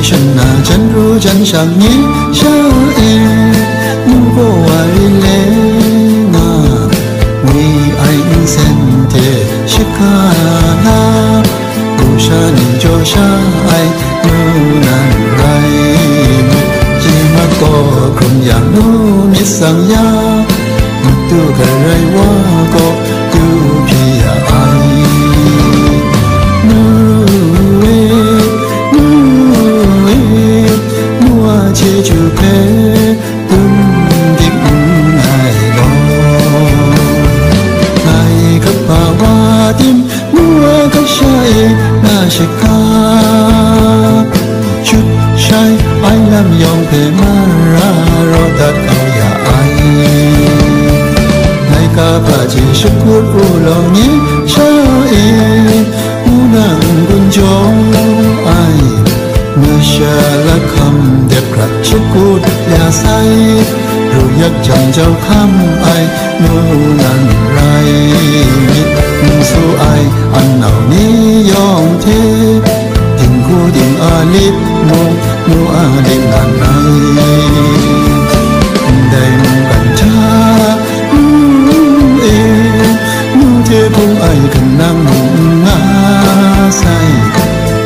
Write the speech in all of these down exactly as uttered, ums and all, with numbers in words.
Shana jan ru jan shang ni sha e, nu gaw wa ri le nga, wi ai nsen hte shaka na, gu sha ni jaw sha ai nu nan rai myit, ji mat gaw hkrum yang nu myit sang ya, matu garai wa gaw du hpyi ya ai. Nu e, nu e, nu a chyeju hpe dum dik n ai law. Ngai kaba wa tim nu a kasha e na shaka, shut shai ai lam yawng hpe mara raw dat kau ya ai. Ngai kaba hte shakut u law ni sha e, nu nang gun jaw ai, masha lahkam dep hkra shakut ya sai, ru yak jang jau hkam ai, nu nan rai myit, n su ai an nau ni yawng hte, dinghku ding a lit mung, nu a lit nan rai. Ndai mungkan hta, mm, e, nu hte hpung ai kanang mung n nga sai,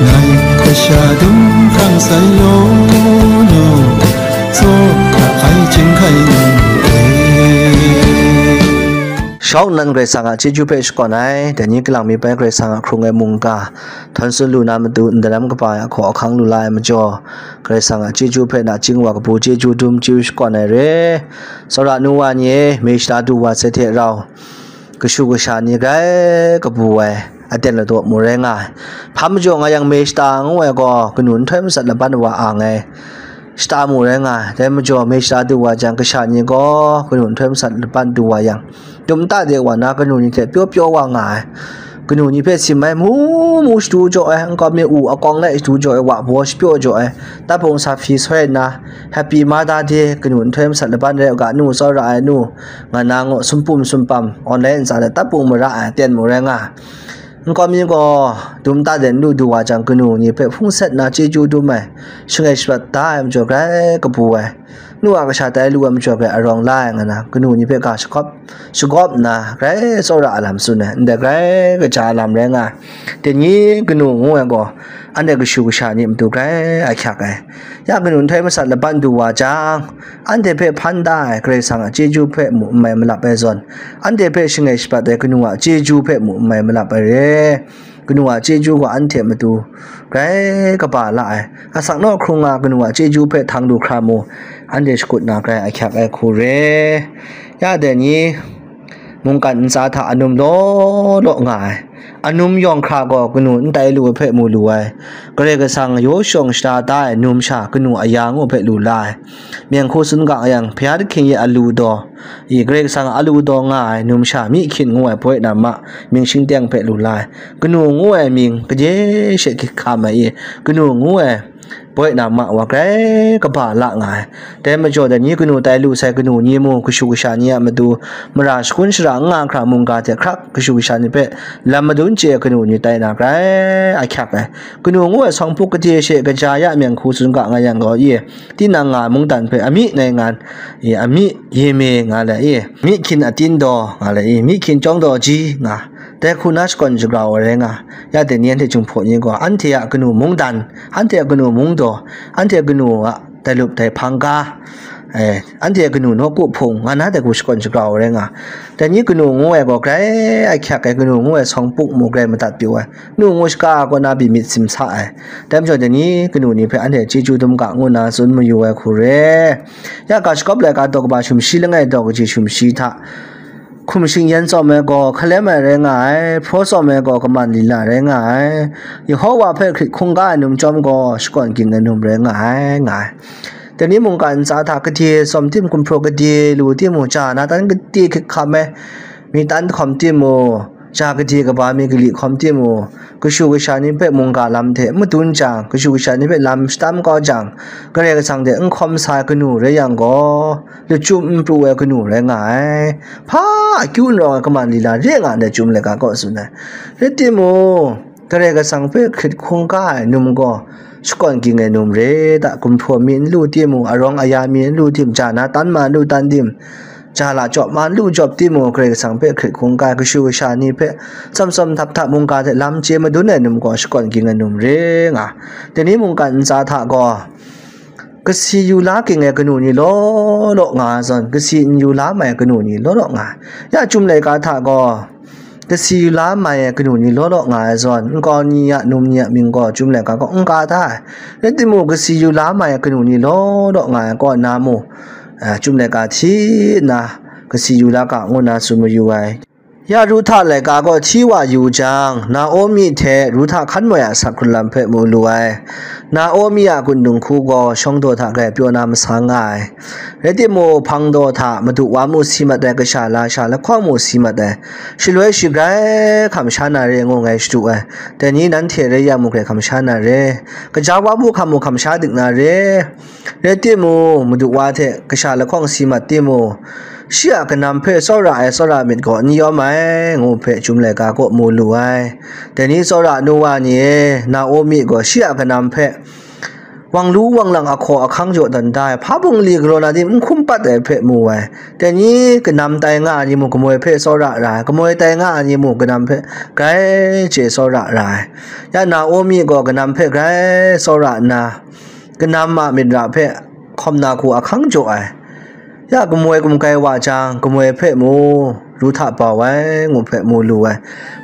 ngai kasha dum hkrang sai law, nu tsaw ra ai chyinghkai nu e. Shawng nnan Karai Kasang a chyeju hpe shakawn ai, dai ni kalang mi bai Karai Kasang a hkrung ai mungga, htawn tsun lu na matu, ndaram kaba ai ahkaw ahkang lu la ai majaw, Karai Kasang a chyeju hpe nachying wa kabu chyeju dum chyeju shakawn ai re. Tsawra nu wa ni e, me shata du wa sai hte rau, kashu kasha ni grai kabu ai, aten ladaw mu rai nga ai. Hpa majaw nga yang, me shata ngu ai gaw kanu nhtoi masat laban wa ang ai shata mu rai nga ai. Dai majaw, me shata du wa jang, kasha ni gaw kanu nhtoi masat laban du wa yang, dum nta de wa na kanu ni hte pyaw pyaw wa nga ai. Kanu ni hpe sim ai, mu mu shadu jaw ai, nkau mi u akawng lai shadu jaw ai, wa baw shapyaw jaw ai, tapung sa hpyi soi nna, Happy Mother Day, kanu nhtoi masat laban rai u ga, nu tsawra ai nu, nga na ngaw sumpum sumpam, online ntsa de tapung mara ai, ten mu rai nga ai. Nkau mi gaw dum nta de n lu du wa jang, kanu ni hpe hpung set na chyeju dum ai, shangai shapat da ai majaw grai kabu ai, nu a kasha tai lu ai majaw grai arawng la ai nga na, kanu ni hpe ga shagawp, shagawp nna grai tsawra a lam tsun ai, ndai grai kaja a lam rai nga ai. Dai ni kanu ngu ai gaw, anhte kashu kasha ni matu grai ahkyak ai. Ya kanu nhtoi masat laban du wa jang, anhte hpe hpan da ai Karai Kasang a chyeju hpe mu n mai malap ai zawn, anhte hpe shangai shapat ai kanu a chyeju hpe mu n mai malap ai re. Kanu a chyeju gaw anhte matu grai kaba la ai. Asak naw hkrung nga kanu a chyeju hpe htang du hkra mu, anhte shakut na grai ahkyak ai hku re. Ya dai ni, mungkan ntsa hta anum law law nga ai. Anum yawng hkra gaw kanu n tai lu ai hpe mu lu ai. Karai Kasang yaw shawng shada da ai numsha kanu aya ngu hpe lu la ai. Myen hku tsun ga yang, Bhya Dahkying ye alu daw, i Karai Kasang a lu daw nga ai numsha myi hkyin ngu ai boi namma mying shingteng hpe lu la ai. Kanu ngu ai mying kaje she hkam ai i, kanu ngu ai boi namma wa grai kaba la nga ai. Dai majaw dai ni kanu tai lu sai kanu ni mu kashu kasha ni a matu mara shakun shara n nga hkra mungga hte hkrak kashu kasha ni hpe lam madun chye ai kanu ni tai na grai ahkyak ai. Kanu ngu ai sawng hpuk gade she kaja ya myen hku tsun ga nga yang gaw, ye, tinang nga mungdan hpe amyi nai ngan, ye, amyi ye me nga le, ye, myi hkyin atin daw nga le, ye, myi hkyin chyawng daw ji nga, dai hku na shakawn shagrau ai rai nga. Ya dai ni anhte Jinghpaw ni gaw, anhte a kanu mungdan, anhte a kanu mungdaw, anhte a kanu a dai lup dai hpang ga, eh, anhte a kanu nawku hpung, nga na dai hku shakawn shagrau ai rai nga. Dai ni kanu ngu ai gaw, grai ahkyak ai kanu ngu ai sawng hpuk mu grai madat pyu ai, nu ngu shaka kaw na byi myit sim sa ai. Dai majaw dai ni kanu ni hpe anhte chyeju dum ga ngu na tsun mayu ai hku re. Ya ga shakawp laika daw kaba sumshi langai daw kaji sumshi hta, hkum shingyan tsawm ai gaw hkalem ai rai nga ai, hpraw tsawm ai gaw kaman lila rai nga ai, Yehowa hpe hkrit hkungga ai num chyawm gaw shakawn ging ai num rai nga ai, nga ai. Dai ni mungkan ntsa hta gade tsawm tim, gumhpraw gade lu tim u, ja na tan gade hkrit hkam ai, mi tan hkawm tim u, ja gade kaba mi gali hkawm tim u, kashu kasha ni hpe mungga lam hte n madun jang, kashu kasha ni hpe lam shatam kau jang, Karai Kasang hte n hkawm sa ai kanu rai yang gaw, lachyum n pru ai kanu rai nga ai. Hpa akyu n rawng ai kaman lila re nga ndai Chyum laika kaw tsun ai. Rai timung, Karai Kasang hpe hkrit hkungga ai num gaw, Shakawn ging ai num re ta, gumhpraw mi n lu tim u, arawng aya mi n lu tim, ja na tan ma n lu tan tim, ja la jawp ma n lu jawp tim u, Karai Kasang hpe hkrit hkungga ai kashu kasha ni hpe tsawm tsawm htap htap mungga hte lam chye madun ai num gaw shakawn ging ai num re nga. Dai ni mungkan ntsa hta gaw, kasi yu la ging ai kanu ni law law nga ai zawn, kasi n yu la mai ai kanu ni law law nga ai. Ya Chyum laika hta gaw, kasi yu la mai ai kanu ni law law nga ai zawn, nkau ni a, num ni a mying gaw Chyum laika kaw n ka da ai. Rai timung, kasi yu la mai ai kanu ni law law nga ai kaw na mu, a, Chyum laika hti nna kasi yu la ga, ngu nna tsun mayu ai. Ya Ruhta laika gaw hti wa yu jang, Naomi hte Ruhta hkan moi a asak hkrunlam hpe mu lu ai. Naomi a kun dinghku gaw shawng daw hta grai pyaw na masang nga ai. Rai timung, hpang daw hta madu wa mu si mat ai, kasha lasha lahkawng mu si mat ai. Shaloi shi grai hkam sha na re ngu ngai shadu ai. Dai ni nanhte rai yang mu grai hkam sha na re. Kaja wa bu hkam mu hkam sha dik na re. Rai timung, madu wa hte kasha lahkawng si mat timung, shi a kanam hpe tsawra ai tsawra myit gaw n yawm ai, ngu hpe Chyum laika kaw mu lu ai. Dai ni tsawra nu wa ni e, Naomi gaw shi a kanam hpe wang lu wang lang ahkaw ahkang jaw dan da ai, hpa bungli galaw na di n hkum pat ai hpe mu ai. Dai ni kanam tai nga ai ni mung, kamoi hpe tsawra ra ai, kamoi tai nga ai ni mung, kanam hpe grai chye tsawra ra ai. Ya Naomi gaw kanam hpe grai tsawra nna, kanam a myit ra hpe hkawm na hku ahkang jaw ai. Ya kamoi gumkai wa jang, kamoi hpe mu, Ruhta bau ai, ngu hpe mu lu ai.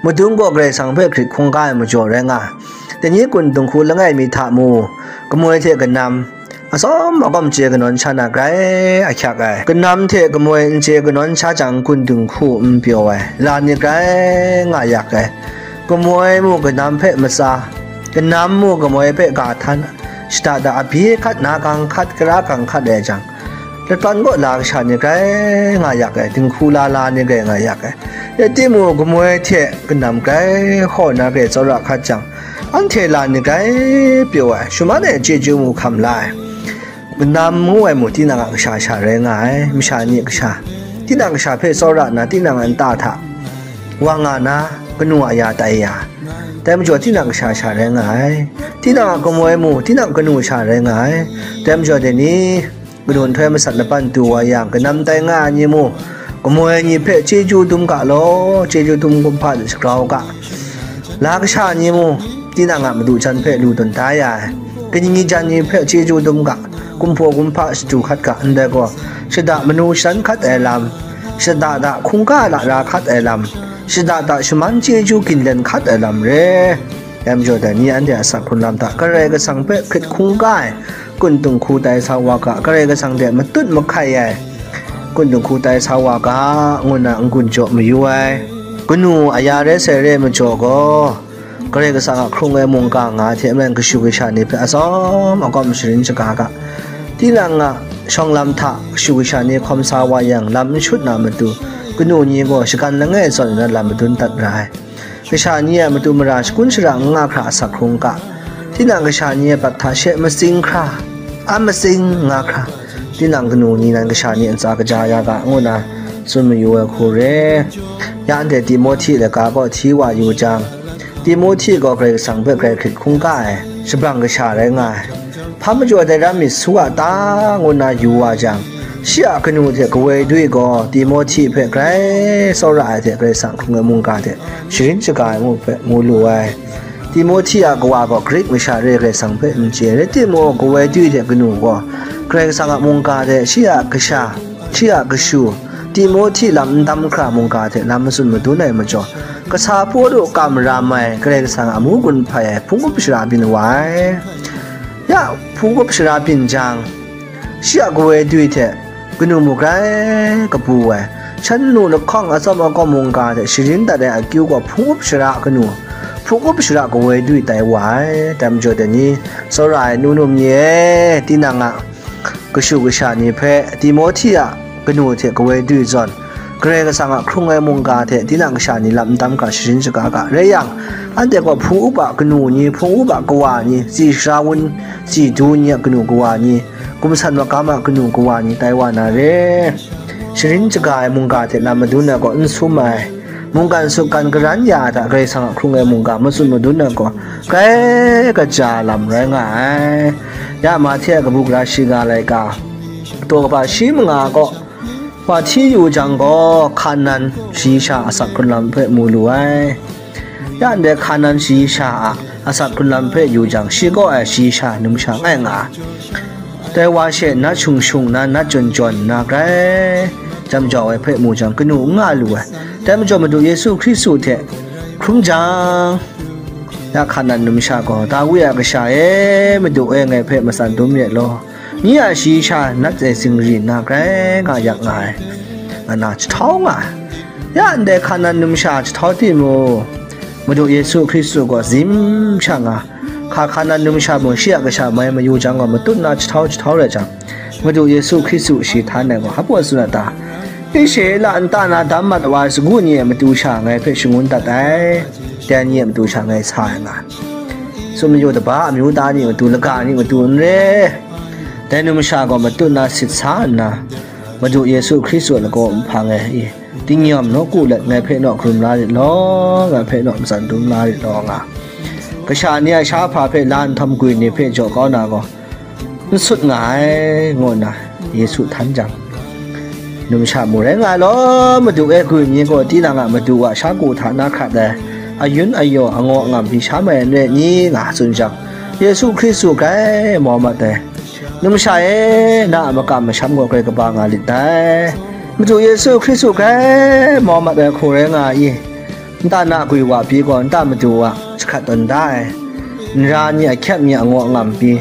Madung gaw Karai Kasang hpe hkrit hkungga ai majaw rai nga ai. Dai ni kun dinghku langai mi hta mu, kamoi hte kanam, atsawm akawm chye kanawn sha na grai ahkyak ai. Kanam hte kamoi n chye kanawn sha jang, kun dinghku n pyaw ai, la ni grai nga yak ai. Kamoi mu kanam hpe matsa, kanam mu kamoi hpe ga htan, shada da abye hkat na gang hkat, kara gang hkat ai jang, lapran kaw la kasha ni grai nga yak ai, dinghku la la ni grai nga yak ai. Rai timung, kamoi hte kanam grai hkaw na grai tsawra hkat jang, anhte la ni grai pyaw ai, shaman ai chyeju mu hkam la ai. Kanam ngu ai mu tinang a kasha sha rai nga ai, masha ni a kasha. Tinang kasha hpe tsawra nna, tinang a nta hta wa nga na, kanu a ya tai ya, dai majaw tinang kasha sha rai nga ai. Tinang a kamoi mu, tinang kanu sha rai nga ai. Dai majaw dai ni, kanu nhtoi masat laban du wa yang, kanam tai nga ai ni mu, kamoi ni hpe chyeju dum ga law, chyeju dum kumhpa de shagrau ga. La kasha ni mu, tinang a madu jan hpe lu dun da ya ai. Kaning jan ni hpe chyeju dum ga, gumhpraw gumhpa shadu hkat ga, ndai gaw, shada manu shadan hkat ai lam, shada da hkungga lara hkat ai lam, shada da shaman chyeju ginlen hkat ai lam re. Dai majaw dai ni anhte a asak hkrunlam hta Karai Kasang hpe hkrit hkungga ai, kun dinghku tai sa wa ga, Karai Kasang hte matut mahkai ai, kun dinghku tai sa wa ga, ngu nna n-gun jaw mayu ai. Kanu aya rai sai re majaw gaw, Karai Kasang a hkrung ai mungga nga hte maren kashu kasha ni hpe atsawm akawm sharin shaga ga. Tinang a shawng lam hta kashu kasha ni hkawm sa wa yang, lam n shut na matu, kanu ni gaw shagan langai zawn nna lam madun dat ra ai. Kasha ni a matu mara shakun shara n nga hkra asak hkrung ga. Tinang kasha ni a bat hta she matsing hkra, a matsing nga hkra, tinang kanu ni nan kasha ni ntsa kaja ya ga, ngu nna tsun mayu ai hku re. Ya anhte Timohti laika kaw hti wa yu jang, Timohti gaw Karai Kasang hpe grai hkrit hkungga ai, shabrang kasha rai nga ai. Hpa majaw dai ram mi su a ta, ngu nna yu wa jang, shi a kanu hte kawoi dui gaw Timohti hpe grai tsawra ai hte Karai Kasang hkrung ai mungga hte sharin shaga ai ngu hpe mu lu ai. Timohti a kawa gaw Grik masha re Karai Kasang hpe n chye, rai timung, kawoi dui hte kanu gaw Karai Kasang a mungga hte shi a kasha, shi a kashu, Timohti lam n dam hkra mungga hte lam matsun madun ai majaw, kasa Pawlu kam ram ai, Karai Kasang a amu gun hpai ai hpung up shara byin wa ai. Ya hpung up shara byin jang, shi a kawoi dui hte kanu mu grai kabu ai, shan nu lahkawng atsawm akawm mungga hte sharin dat ai akyu gaw hpung up shara kanu, hpung up shara kawoi dui tai wa ai. Dai majaw dai ni, tsawra ai nu num ni e, tinang a kashu kasha ni hpe Timohti a kanu hte kawoi dui zawn, Karai Kasang a hkrung ai mungga hte tinang kasha ni lam n dam hkra sharin shaga ga. Rai yang, anhte gaw hpung up a kanu ni, hpung up a kawa ni, tsi sara wun, tsi du ni a kanu kawa ni, gumsan magam a kanu kawa ni tai wa na re. Sharin shaga ai mungga hte lam madun ai gaw n sum ai. mungkan sukkan karan ya a hta Karai Kasang a hkrung ai mungga matsun madun ai gaw, grai kaja lam rai nga ai. Ya Mahte a kabu gara shiga laika, taw kaba shi manga gaw, wa hti yu jang gaw, Hkanan shayi sha asak hkrun lam hpe mu lu ai. Ya ndai Hkanan shayi sha a asak hkrun lam hpe yu jang, shi kaw ai shayi sha numsha ngai nga ai. Dai wa she nat shung shung nna, nat jawn jawn nna, grai jam jau ai hpe mu jang, kanu n nga lu ai. Dai majaw, Madu Yesu Hkristu hte hkrum jang, ya Hkanan numsha gaw, Dawi a kasha e, Madu e, ngai hpe matsan dum ret law, nye a shayi sha nat ai zingri nna grai nga yak nga ai, nga na jahtau nga ai. Ya ndai Hkanan numsha jahtau timung, Madu Yesu Hkristu gaw zim sha nga, hka Hkanan numsha mung shi a kasha mai mayu jang gaw, matut nna jahtau jahtau rai jang, Madu Yesu Hkristu shi htan ai gaw, hpa tsun a ta? Ishe la nta na dam mat wa ai sagu ni e matu sha ngai hpe shangun dat ai, dai ni e matu sha ngai sa ai nga ai. Tsun mayu taba amyu ta ni matu, laga ni matu n re. Dai numsha gaw matut nna sit sa nna, Madu Yesu Hkristu a lagaw nhpang e, i, tingnyawm nawku let ngai hpe naw hkrum la rit law, ngai hpe naw matsan dum la rit law, nga. Kasha ni a sha hpa hpe la nhtawm gwi ni hpe jaw kau na gaw, n sut nga ai, ngu nna Yesu htan jang, numsha mu rai nga ai law, Madu e gwi ni gaw tinang a Madu a sha ku hta na hkrat ai, ayun ayaw angaw angam hpyi sha mai n rai ni, nga tsun jang, Yesu Hkristu grai mau mat ai. Numsha e, na a makam masham gaw grai kaba nga lit dai. Madu Yesu Hkristu grai mau mat ai hku rai nga ai i? Nta na gwi wa pyi gaw, nta Madu a jahkrat tawn da ai, nra ni a hkyep ni a ngaw ngam pyi,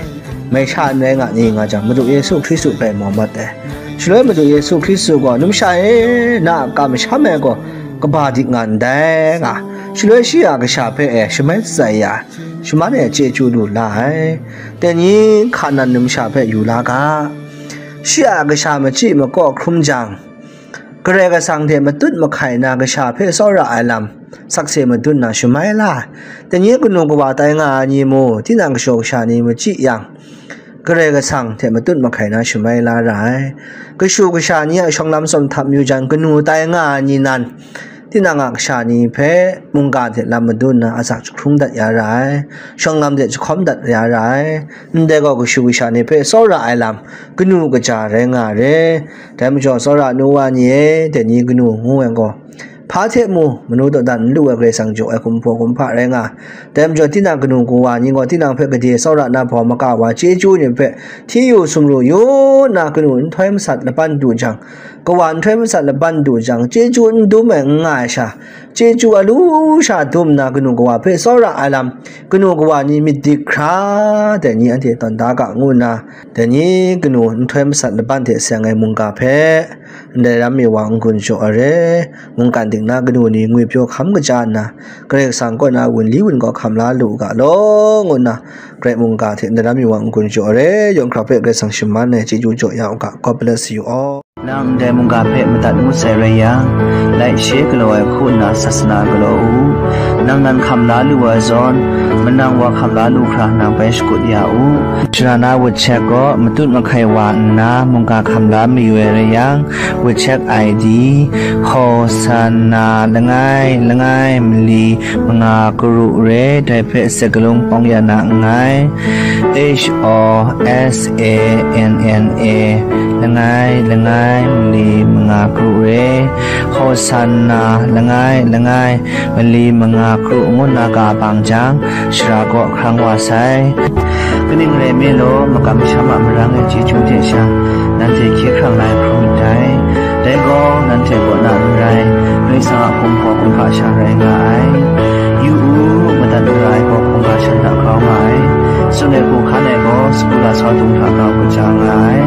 mai sha n rai nga ni nga jang, Madu Yesu Hkristu hpe mau mat ai. Shaloi Madu Yesu Hkristu gaw, numsha e, na a kamsham ai gaw kaba dik nga ndai, nga. Shaloi shi a kasha hpe e shamai shatsai ya ai, shaman e chyeju lu la ai. Dai ni Hkanan numsha hpe yu la ga, shi a kasha machyi makaw hkrum jang, Karai Kasang hte matut mahkai na kasha hpe tsawra ai lam sakse madun na shamai la ai. Dai ni kanu kawa tai nga ai ni mung, tinang kashu kasha ni machyi yang, Karai Kasang hte matut mahkai na shamai la ra ai. Kashu kasha ni a shawng lam tsawm htap yu jang, kanu tai nga ai ni nan, tinang a kasha ni hpe mungga hte lam madun na asak jahkrung dat ya ra ai, shawng lam hte jahkawm dat ya ra ai. Ndai gaw kashu kasha ni hpe tsawra ai lam, kanu kaja rai nga re. Dai majaw, tsawra nu wa ni e, dai ni kanu ngu ai gaw, hpa hte mu manu dawdan n lu ai Karai Kasang jaw ai kumhpaw kumhpa rai nga. Dai majaw, tinang kanu kawa ni gaw tinang hpe gade tsawra na hpaw maka wa chyeju ni hpe hti yu sumru yu nna, kanu nhtoi masat laban du jang, kawa nhtoi masat laban du jang, chyeju n dum ai n nga ai sha, chyeju a lu sha dum nna, kanu kawa hpe tsawra ai lam, kanu kawa ni myit dik hkra, dai ni anhte tawn da ga ngu nna, dai ni kanu nhtoi masat laban hte seng ai mungga hpe, ndai ram mi wa n-gun jaw ai re, mungkan dingna kanu ni ngwipyaw hkam kaja nna, Karai Kasang kaw na wunli wungaw hkam la lu u ga law, ngu nna, Karai mungga hte ndai ram mi wa n-gun jaw ai re, yawng hkra hpe Karai Kasang shaman ai chyeju jaw ya u ga. God bless you all. Nang ndai mungga hpe madat ngut sai rai yang, laishe galaw ai hku nna sasana galaw u. Nang nan hkam la lu ai zawn, manang wa hkam la lu hkra nang bai shakut ya u. Sara na WhatsApp gaw matut mahkai wa nna mungga hkam la mayu ai rai yang, WhatsApp I D, Hosanna langai langai mali manga karu re, dai hpe sakalung pawng ya na nngai. H O S A N N A, langai langai mali manga karu re, Hosanna langai langai mali manga karu ngu nna ga bang jang, sara kaw hkrang wa sai. Kaning rai nme law, makam masham a marang e chyeju hte sha, nanhte hkye hkrang la ai hkrum ndai. Dai gaw, nanhte kaw na n rai, Karai Kasang a hkum hkaw hkum hpa sha rai nga ai. Yu u, madat mara ai gaw hkungga shan hta grau nga ai. Tsun ai hku hkan ai gaw, sagu lasau dung hta grau kaja nga ai.